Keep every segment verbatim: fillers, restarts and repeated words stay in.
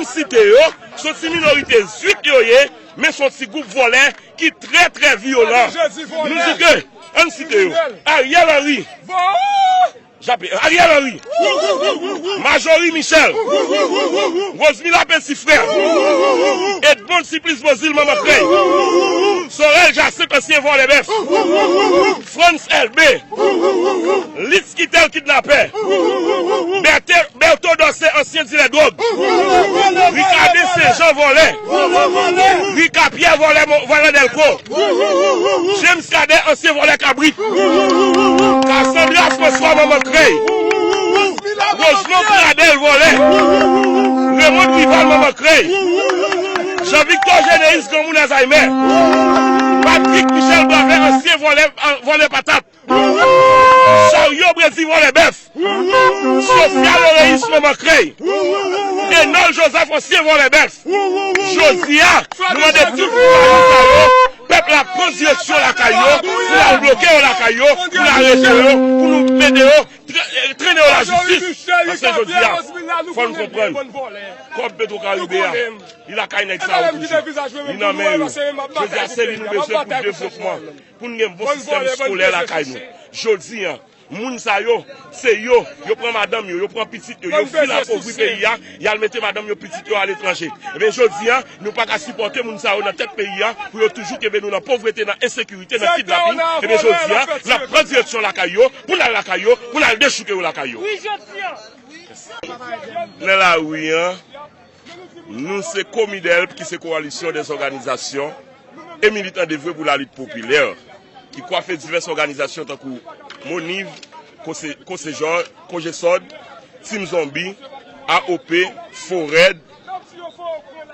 Site yo, se yon ti minorite zwit yo ye, men se yon ti gwoup vòlè ki trè, trè vyolan. Nou di ke, ann site yo, Ariel Henry, Jape, Ariel Henry, Majorie Michel, Rosemila Petit Frère, Edmonde Supplice Beauzile Manman Krèy, Sorel Jacinthe ansyen vòlè bèf, Frantz Elbé, Litz Quitel kidnapè, Berthe Bertho Dorcé, ansyen dilè dwòg. Ricardin Saint Jean, vòlè. Ricard Pierre, vòlè, vòlè dèlko. James Cadet, ansyen vòlè kabrit. Cassandra François, manman krèy. Rosemond Pradel, vòlè. Raymond Duval, manman krèy. Jean Victor Généus, granmoun Alzheimer. Patrick Michel Bravè, ansyen vòlè, vòlè patat. Charyo Brezi, vòlè bèf. Sofia Loreis, manman krèy. Enol Joseph, ansyen vòlè bèf. Jodi a, nou mande tout moun sa yo, pèp la pran direksyon lakay yo, pou n al bloke yo lakay yo, pou n arete yo, pou nou mete yo, tre- trennen yo lajistis. Paske jodi a, fò n konprann, kòb Petwokaribe a, li lakay nèg sa yo toujou. Li nan men yo. Jodi a, se li nou bezwen pou devlopman, pou n gen bon sistèm eskolè lakay nou. Jodi a, moun sa yo, se yo, yo pran madanm yo, yo pran pitit yo, yo fin apovri peyi a, y al mete madanm yo, pitit yo aletranje. Ebyen, jodi a, nou pa ka sipòte moun sa yo nan tèt peyi a, pou yo toujou kenbe nou nan povrete, nan ensekirite, nan kidnapin. Ebyen, jodi a, n ap pran direksyon lakay yo, pou n al lakay yo, pou n al dechouke yo lakay yo. Nan lari a, nou se Komidèlp, ki se Coalition des organisations et militants d'œuvre pour la lutte populaire, ki kwafe divès òganizasyon tankou Moniv, Kose- Kosejò, Kojesòd, Team Zonbi, A O P, Forèd,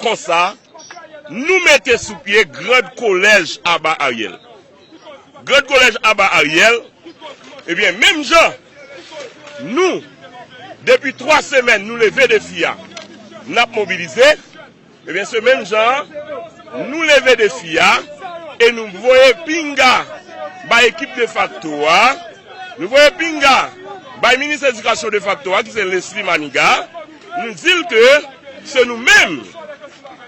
konsa, nou mete sou pye Grand Collège Aba Ariel. Grand Collège Aba Ariel, ebyen, menm jan, nou, depi twa semèn, nou leve defi a, n ap mobilize, ebyen, se menm jan an, nou leve defi a, e nou voye pinga bay ekip defakto a, nou voye pinga bay minis edikasyon defakto a, ki se Leslie Manigat, nou di l ke se nou menm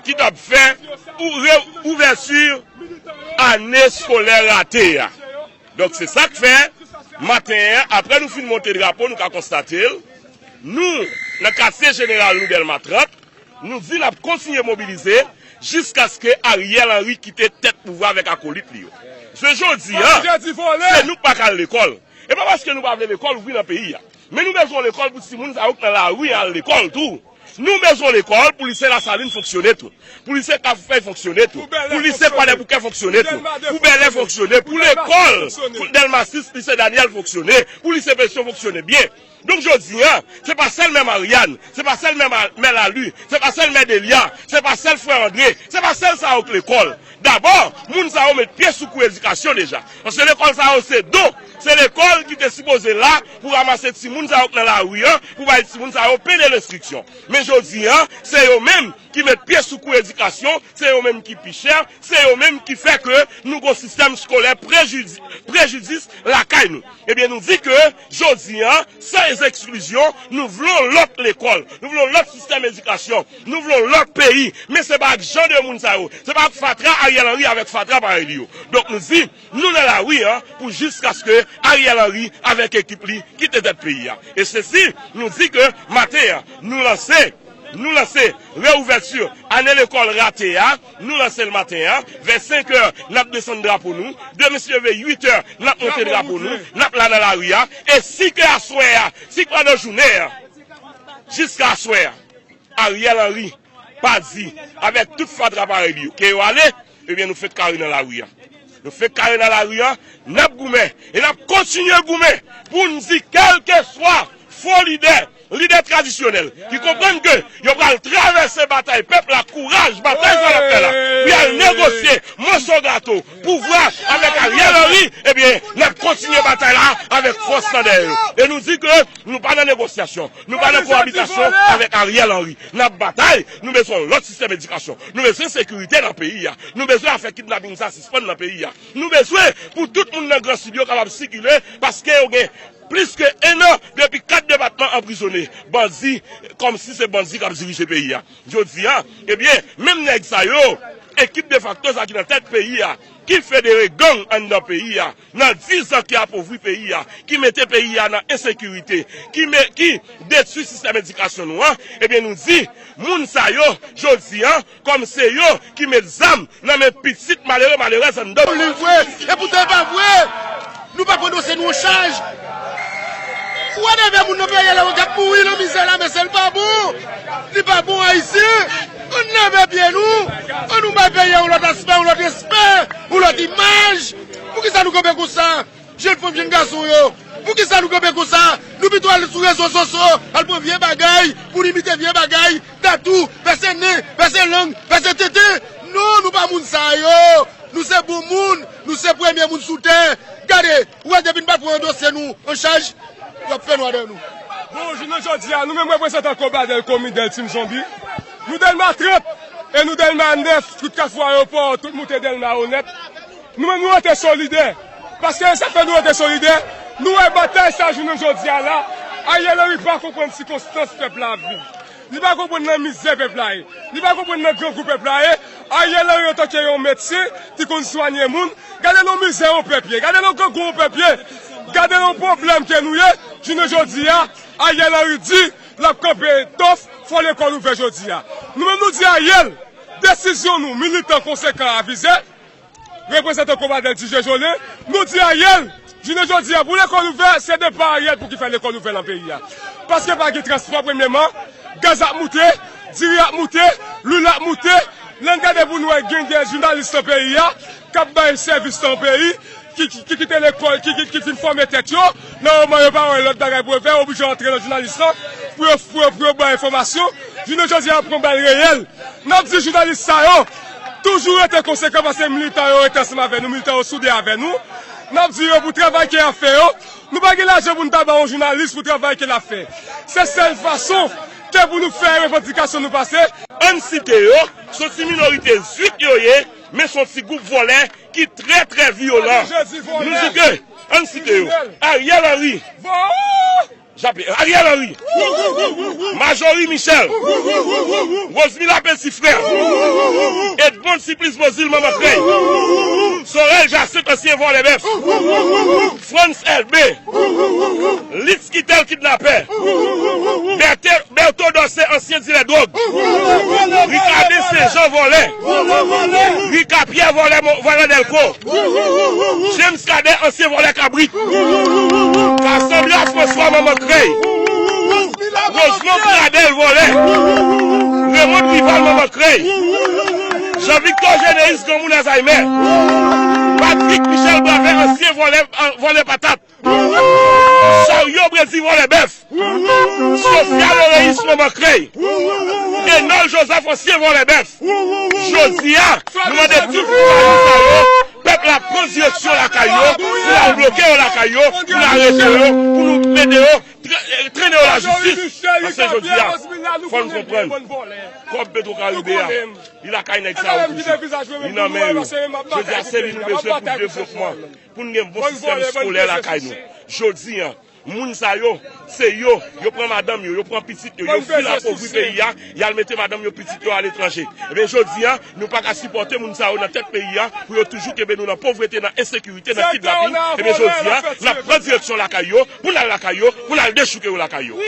ki t ap fè ou re- ouvèti ane eskolè rate a. Donk, se sa k fè, maten an, apre nou fin monte drapo, nou ka konstate l, nou, nan katye jeneral nou, Dèlma trant, nou di n ap kontinye mobilize jiskaske Ariel Henry kite tèt pouvwa avèk akolit li yo. Se jodi a, se nou k pa ka al lekòl. E pa paske nou pa vle lekòl ouvri nan peyi a. Men nou bezwen lekòl pou timoun sa yo k nan lari a al lekòl tou. Nou bezwen lekòl pou lise Lasalin fonksyone tou. Pou lise Kafoufèy fonksyone tou. Pou lise Kwadèboukè fonksyone tou. Pou Bèlè fonksyone. Pou lekòl, pou Dèlma sis, lise Daniel fonksyone. Pou lise Petion fonksyone byen. Donk, jodi a, se pa sèl mè Marianne, se pa sèl mè Ma- mè Lalu, se pa sèl mè Delia, se pa sèl frè André, se pa sèl sa yo k lekòl. Dabò, moun sa yo met pye sou kou edikasyon deja. Paske lekòl sa yo se don. Se lekòl ki te sipoze la pou ranmase timoun sa yo k nan lari a, pou bay timoun sa yo pen de lenstriksyon. Men jodi a, se yo menm ki met pye sou kou edikasyon, se yo menm ki pi chè, se yo menm ki fè ke nou gon sistèm eskolè prejidi- prejidis lakay nou. Ebyen, nou di ke jodi a, san eksklizyon, nou vle yon lòt lekòl, nou vle yon lòt sistèm edikasyon, nou vle yon lòt peyi. Men se pa ak jan de moun sa yo, se pa ak fatra Ariel Henry avèk fatra parèy li yo. Donk, nou di, nou nan lari a pou jiskaske Ariel Henry avèk ekip li kite tèt peyi a. E sesi, nou di ke maten an, nou lanse, nou lanse reouvèti ane lekòl rate a, nou lanse l maten an, vè senk è, n ap desann drapo nou, demen si Dye vle, uit è, n ap monte drapo nou, n ap la nan lari a, e si ke aswè a, si pandan jounen an, jiska aswè a, Ariel Henry pa di, avèk tout fatra parèy li yo, ke yo ale, ebyen, nou fenk kare nan lari a. Nou fenk kare nan lari a, n ap goumen, e n ap kontinye goumen pou n di, kèlkeswa fo lidè, lidè tradisyonèl, ki konprann ke yo pral travèse batay pèp la, kouraj, batay sa n ap fè la, pou y al negosye moso gato pouvwa avèk Ariel Henry, ebyen, n ap kontinye batay la avèk fòs nan dèyè yo. E nou di ke nou pa nan negosyasyon, nou pa nan kowabitasyon avèk Ariel Henry. N ap batay, nou bezwen yon lòt sistèm edikasyon. Nou bezwen sekirite nan peyi a. Nou bezwen afè kidnaping sa sispann nan peyi a. Nou bezwen pou tout moun nan Gran Sid yo kapab sikile, paske yo gen plis ke en an depi kat depatman anprizone. Bandi, kòmsi se bandi k ap dirije peyi a. Jodi a, ebyen, menm nèg sa yo, ekip defakto sa ki nan tèt peyi a, ki federe gang anndan peyi a, nan diz an ki apovri peyi a, ki mete peyi a nan ensekirite, ki me-, ki detwi sistèm edikasyon nou an, ebyen, nou di, moun sa yo, jodi a, kòm se yo ki met zam nan men pitit malere, malerèz anndan. Li vre, epoutan e pa vre. Nou pa pran dosye nou an chaj. Ou wè nève moun nan peyi a la, w ap mouri nan mizè la, mesye, l pa bon. Li pa bon, Ayisyen. Ann leve pye nou. Ann nou bay peyi a yon lòt aspè, yon lòt respè, yon lòt imaj. Poukisa nou kanpe konsa? Jèn fanm, jèn gason yo, poukisa nou kanpe konsa? Nou pito al sou rezo sosyo, al pran vye bagay, pou n imite vye bagay, tatou, pèse nen, pèse lang, pèse tenten. Non, nou pa moun sa yo. Nou se bon moun, nou se premye moun sou tè. Gade, ou wè depi n pa pran dosye nou an chaj, y ap fè nwa dèyè nou. Bon, jounen jodi a, nou menm reprezantan Kobadèl, Komidèl, Team Zonbi, nou Dèlma trant e nou Dèlma nèf, tout Kafou Ayewopò, tout moute Dèlma yo nèt. Nou menm nou rete solidè. Paske sa fè nou rete solidè, nou wè batay sa jounen jodi a la, Ariel Henry pa konprann sikonstans pèp la ap viv. Li pa konprann nan mizè pèp la ye. Li pa konprann nan grangou pèp la ye. Ariel Henry antanke yon medsen ki konn swanye moun, gade nan mizè yon pèp ye. Gade nan grangou yon pèp ye. Gade nan pwoblèm ke nou ye. Jounen jodi a, Ariel Henry di l ap kanpe tof, fò lekòl ouvè jodi a. Nou menm nou di Ariel, desizyon nou, militan konsekan avize, reprezantan Kobadèl, Ti Jejole, nou di Ariel, jounen jodi a, pou lekòl ouvè, se depa Ariel pou ki fè lekòl ouvè nan peyi a. Paske pa gen transpò, premyèman, gaz ap moute, diri ap moute, lwil ap moute, lè n gade pou n wè gen de jounalis nan peyi a, k ap bay sèvis nan peyi, ki, ki, ki kite lekòl, ki, ki, ki fin fòme tèt yo, nan moman yo pa wè lòt bagay pou yo fè, yo oblije antre nan jounalis lan, pou yo, pou yo, pou yo bay enfòmasyon. Jounen jodi a, pran bal reyèl. N ap di jounalis sa yo, toujou rete konsekan paske militan yo rete ansanm avè nou, militan yo soude avè nou. N ap di yo pou travay ke y ap fè yo, nou pa gen lajan pou n ta ba yon jounalis pou travay ke l ap fè. Se sèl fason ke pou nou fè revandikasyon nou pase. Ann site yo, se yon ti minorite zwit yo ye, men se yon ti gwoup vòlè ki trè, trè vyolan. Nou di ke, ann site yo, Ariel Henry, Jape, Ariel Henry, Majorie Michel, Rosemila Petit Frè, Edmonde Siplis Bozil Manman Krèy, Sorel Jacinthe ansyen vòlè bèf, Frantz Elbé, Litz Quitel kidnapè, Berthe Bertho Dorcé, ansyen dilè dwòg. Ricardet Saint-Jean, vòlè. Rica Pierre, vòlè, mo-, vòlè Dèlko. James Cadet, ansyen vòlè kabrit. Cassandra François, manman krèy. Rosemond Pradel, vòlè. Raymond Rival, manman krèy. Jean Victor Généus, granmoun Alzheimer. Patrick Michel Bravin, ansyen vòlè, vòlè patat. Charyo Brezi vòlè bèf. Sofia Loreis manman krèy. Enol Joseph ansyen vòlè bèf. Jodi a, nou mande tout fwaye sa yo, pèp la pran direksyon lakay yo, pou n al bloke yo lakay yo, pou n arete yo, pou nou mete yo, tre-, trennen yo lajistis. Paske jodi a, fò n konprann, kòb Petro Karibe a, li lakay nèg sa yo toujou. Li nan men yo. Jodi a, se li nou bezwen pou devlopman. Pou n gen bon sistèm eskolè lakay nou. Jodi a, moun sa yo, se yo, yo pran madanm yo, yo pran pitit yo, yo fin apovri peyi a, y al mete madanm yo, pitit yo aletranje. Ebyen, jodi a, nou pa ka sipòte moun sa yo nan tèt peyi a, pou yo toujou kenbe nou nan povrete, nan ensekirite, nan kidnapin. Ebyen, jodi a, n ap pran direksyon lakay yo, pou n al lakay yo, pou n al dechouke yo lakay yo.